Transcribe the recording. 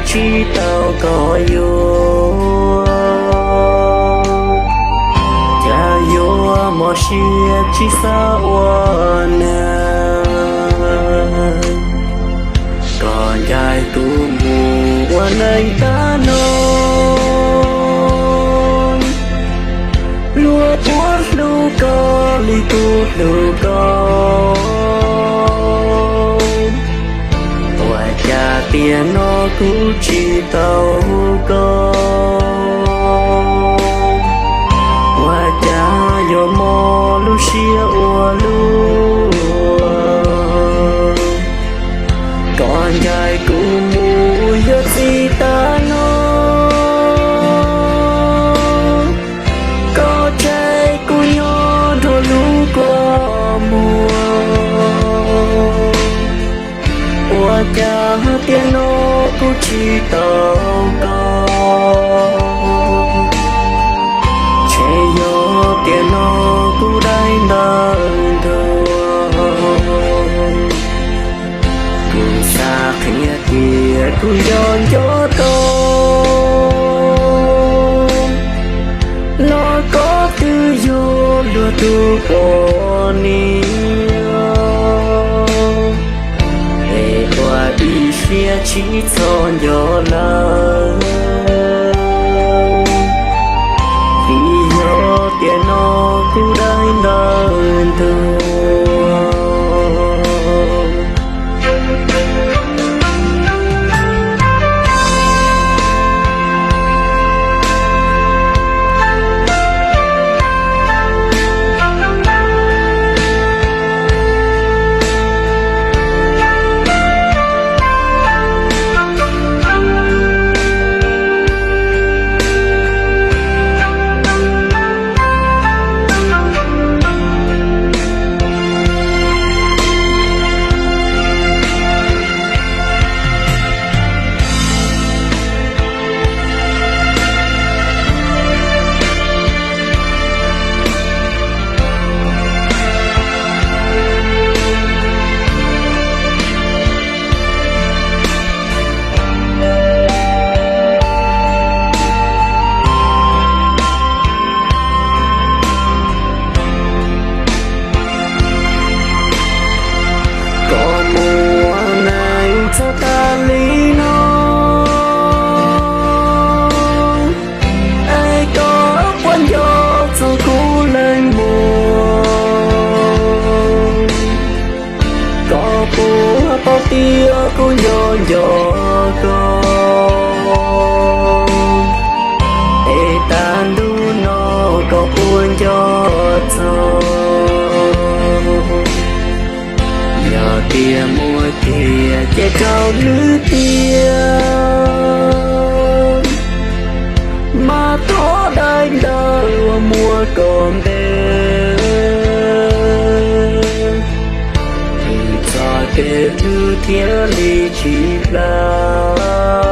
tsis tau koj yuav, cas yuav mob siab tsis xav ua neeg. Koj ncaim kuv mus ua neej tag no, luag puav hlub koj li kuv hlub koj. Ua cas tiam no kuv tsis tau koj? Ua cas yuav mob lub siab ua luaj? Koj ncaim kuv mus yuav txiv tag no, koj tseg kuv nyob nrog lub kua muag. Ua cas tiam no kuv tsis tau koj? Ntshe yog tiam no kuv dai ntawv ntuag. Kuv xav qhia tias kuv nco nco koj, los koj twb yog luag tus poj niam. Es ua ib siab tsis txhob nco lawm, vim yog tiam no kuv dai ntawv ntuag. Koj muaj neeg txog tas li no, es koj puas nco txog kuv leej muam? Koj puas paub tias kuv nco nco koj, es tag ntuj no koj puas nco txog? Yog tias muaj tiag ces rau lwm tiam, mas thov dai ntawv uas muaj koj npe, txoj kev hlub thiaj li tsis plam.